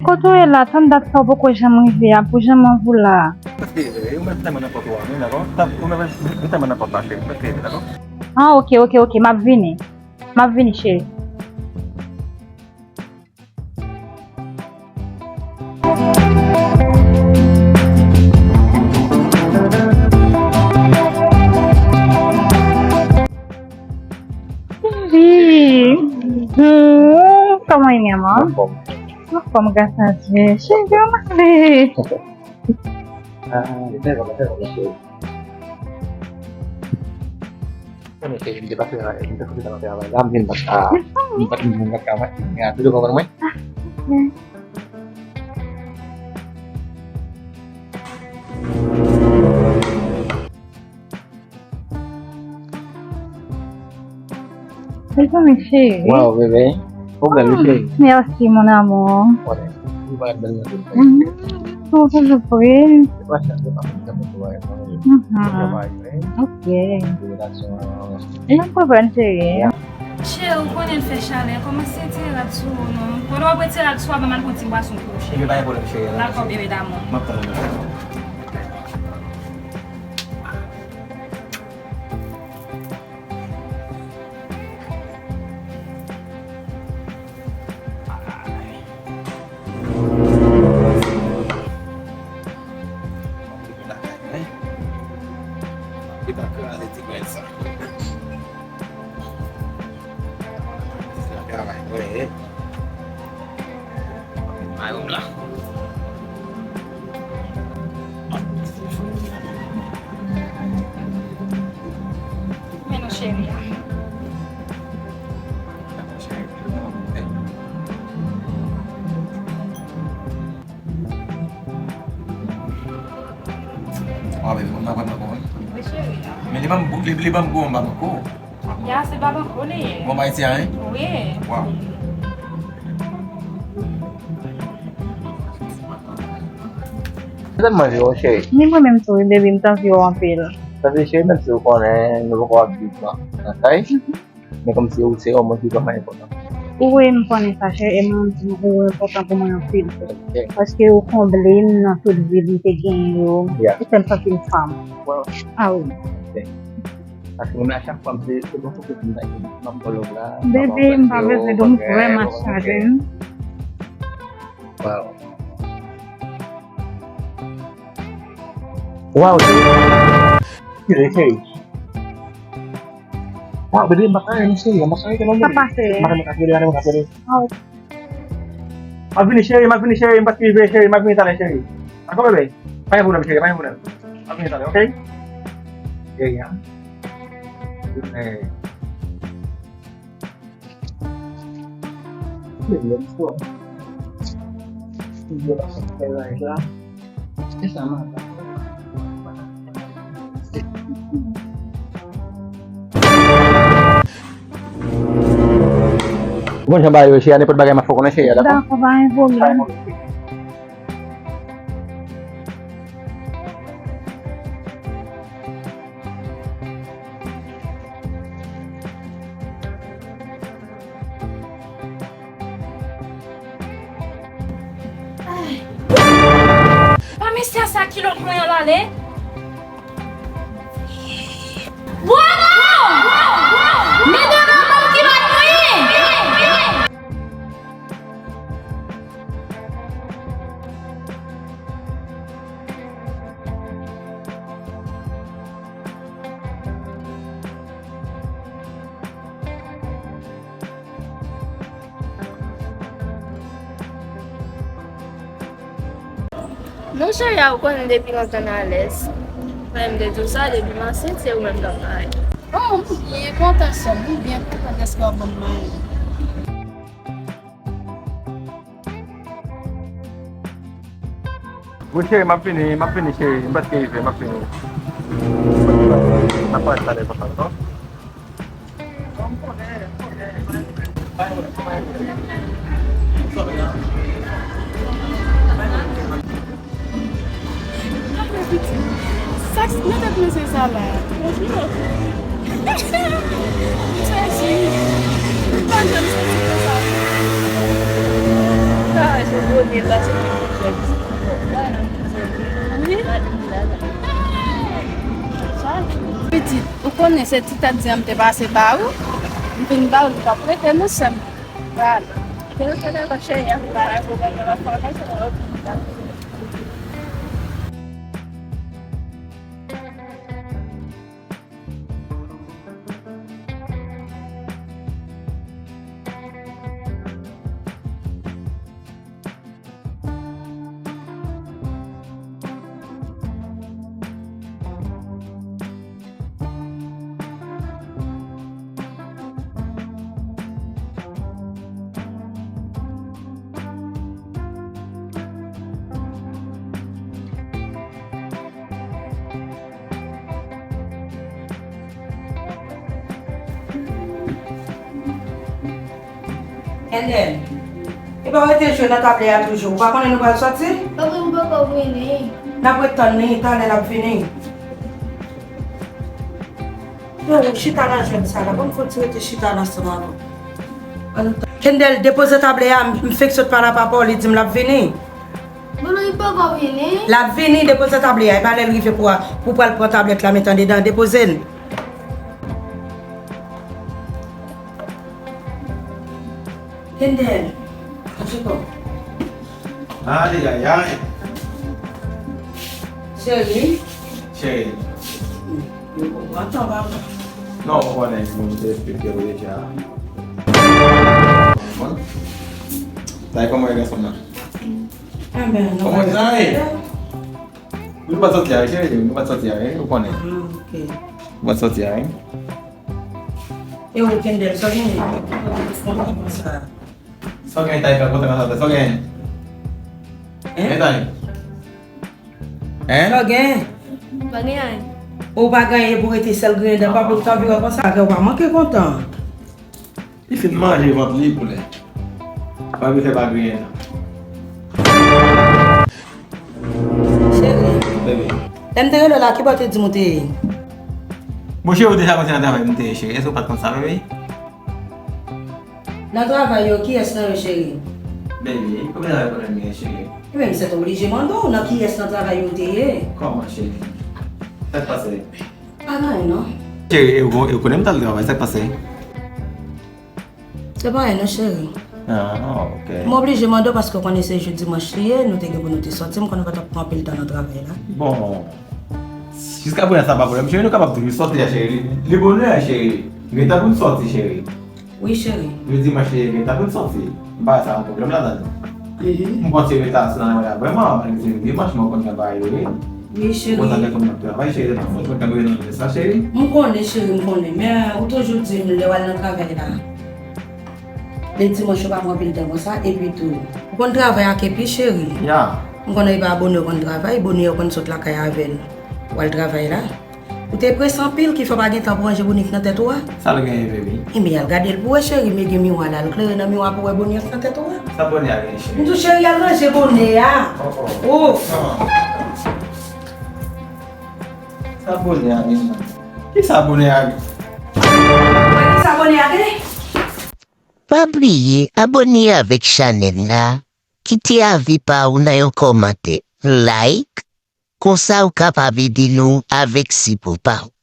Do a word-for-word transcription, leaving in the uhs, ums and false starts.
Kote w ye la? Tann dat sa w poko janm rive a, pou jan m anvi w la. Mwen te rive, ou mèt tèlman nan pòt ou a, wi, dakò? Ou mèt tèlman nan pòt la, cheri, mwen te rive, dakò? Ah, ok, ok, ok, m ap vini. M ap vini, cheri. Cheri, hmm, kòman w ye, mi amor? Anfòm. Anfòm, gras a Dye. Cheri, ann ale. Ah, mwen te pase la, mwen te pase nan travay la, mwen pa t ka, mwen pa t, mwen pa t ka, mwen, mwen, mwen, mwen. Mezanmi, cheri. Waw, bebe. Ou bèl, wi, cheri. Merci, mon amour. Ou pa bèl nan tout. Mhm. Ou toujou prè. Se pa chak jou pa fè sa pou ou, non. Mhm. Ok. Relasyon an. Mwen konprann, cheri. Cheri, ou konnen l fè chalè, kòmanse retire rad sou ou, non. Pandan w ap retire rad sou ou, ban m al pran ti bwason pou ou, cheri. Ebyen, pa gen pwoblèm, cheri. Dakò, bebe damou. M ap tann ou. Li pa kraze ti grenn sa. Se yon travay, wi. Mayo m la. Men non, cheri a. Ah, bebe, mwen pa pran mango, wi. Wi, cheri a. Men li ban m gou, li, li ban m gou anba mango. Ya, se pa mango li ye. Bon, bay ti a, hein? Wi. Waw. Mwen tèlman anvi w, cheri. Ni mwen menm tou, wi, baby, m t anvi w anpil. Sa vle, cheri, menm si w konnen nou poko ap viv nan, nan kay, men kòmsi ou se yon moun ki vrèman enpòtan. Wi, m konnen sa, cheri, e mwen menm tou, ou enpòtan pou mwen anpil tou. Ok. Paske ou konble m nan tout vid m te genyen yo. Yeah. Ou fè m santi m fanm. Wow. Ah wi. Ok. Paske mwen menm a chak fwa m se, se bon kote pou m ta ye. M ap ba w love la, m ap anbrase w, bagay, bagay. Bebe, m pa bezwen dou, m vrèman chaje. Wow. Wow, cheri. Cheri, cheri. Wow, bebe, m pa ka rete, cheri, m pa ka rete non, bebe. Sa pase? M pa ka rete, m pa ka rete. Wow. M ap vini, cheri, m ap vini, cheri, m ap vini, cheri, m ap vini talè, cheri. Dakò, bebe? Pa gen pwoblèm, cheri, pa gen pwoblèm. M ap vini talè, ok? Cheri, an. Hey. Bebe, m fò. Bebe, pa fè laj la. E sa, madanm? Ou konn jan bagay yo, cheri, nenpòt bagay m ap fè w konnen, cheri, dakò? Dakò, pa gen pwoblèm. Ay. Pa mesye sa kilòt mwen an l ale. Bwavo! Men de nonm ki bat mwen! Non, cheri a, ou konnen depi lontan n alèz. Mwen menm te di w sa, depi m ansent, se ou menm k ap mare. Oh, m byen kontan, sè m. M byen kontan dèske w ap ban m mari. Wi, cheri, m ap vini, m ap vini, cheri. M prèske rive, m ap vini. M ap pale talè, papa, non? Sa k nan tèt mwen se sa la. Sezi. M pa janm santi konsa. Pitit, ou konnen se ti tèt di an m te pase ba ou. M vin ba ou, li pa prete non sè m. Vale. Te nou te nan cheri an, vale, pou mwen, mwen, mwen, mwen, mwen, mwen, mwen. Kendel, e pa w rete jwe nan tablè a toujou. Ou pa konnen nou pral sòti? Papi, m poko vini. N ap ret tann li, talè l ap vini. Yo, chita nan jwèt sa la. Ban m fè yon ti rete chita la ansanm avè w. Kendel, depoze tablè a, m, m fenk sot pale avè w, li di m l ap vini. Bon, li poko vini. L ap vini, depoze tablè a. E pa lè l rive pou, pou pral pran tablèt la, met andedan, depoze l. Kendel, chiko. Ay, ay, ay. Cheri. Cheri. Yo konprann tan, papa. Non, ou konnen, moun te eksplike w deja. Bon. Sa e kòman e gason nan? Kòman sa e? Nou pa sòti a, cheri, nou pa sòti a, ou konnen. Ah, ok. Nou pa sòti a, hein? E ou, Kendel, sa w genyen? Kontan konsa. Sa w genyen, Taïka, kontan konsa, sa w genyen? Hein? Hein, Taï? Hein? Sa w genyen? Pa gen anyen. Ou pa gen anyen pou rete sèl griyen dan, pa pou w ta vire konsa, kè w pa manke kontan. Li fin manje vant li, poulè. Pa vin fè pa griyen nan. Cheri. Bebe. Lè m te rele w la, ki bò w te di m ou te ye? Bon, cheri, ou deja konn se nan travay m te ye, cheri. Èske ou pa t konn sa, bebe? Nan travay yo, kiyès nan yo, cheri? Bebe, konbyen travay konnen m gen, cheri? Ebyen, m sèt oblije mande w, nan kiyès nan travay yo w te ye? Kòman, cheri? Sa k pase? Pa gen anyen, non. Cheri, e ou, e ou konnen m t al travay, sa k pase? Se pa anyen non, cheri. Ah, ok. M oblije mande w paske w konnen se jou dimanch li ye, nou te gen pou nou te sòti, m konnen w pa t ap pran anpil tan nan travay la. Bon, jiska prezan sa pa pwoblèm, cheri, nou kapab toujou sòti a, cheri. Li, li bonè, cheri. Gen tan pou n sòti, cheri. Wi, cheri. Jou dimanch li ye, gen tan pou n sòti. M pa wè sa yon pwoblèm ladan. Mhm. M panse yo ta sou nan mwen la vrèman, malgre se dimanch, mwen konn nan bagay yo ye. Wi, cheri. Ou konn sa fè konn ap travay, cheri, nan fòs mwen tankou yo nan sa, cheri. M konnen, cheri, m konnen. Men ou toujou di m lè w al nan travay la. Lè dimanch ou pa pran anpil tan konsa, epi tou. Ou konn travay ak epi, cheri. Ya. M konnen e pa bonè ou konn travay, bonè ou konn sot lakay avè l. Ou al travay la. Ou te prese anpil ki fè w pa gen tan pou ranje bonik nan tèt ou a? Sa l genyen, baby? Enben, al gade l pou wè, cheri, men gen miwa la, al klere nan miwa pou wè bonik nan tèt ou a. Sa bonik a genyen, cheri? M di w, cheri, al ranje bonik a. Oh, oh. Oh. Sa bonik a genyen? Kisa bonik a genyen? Wè kisa bonik a genyen? Pa bliye abòne avèk chanèl la, kite avi pa w nan yon kòmantè, like, konsa w kapab ede nou avèk sipò pa w.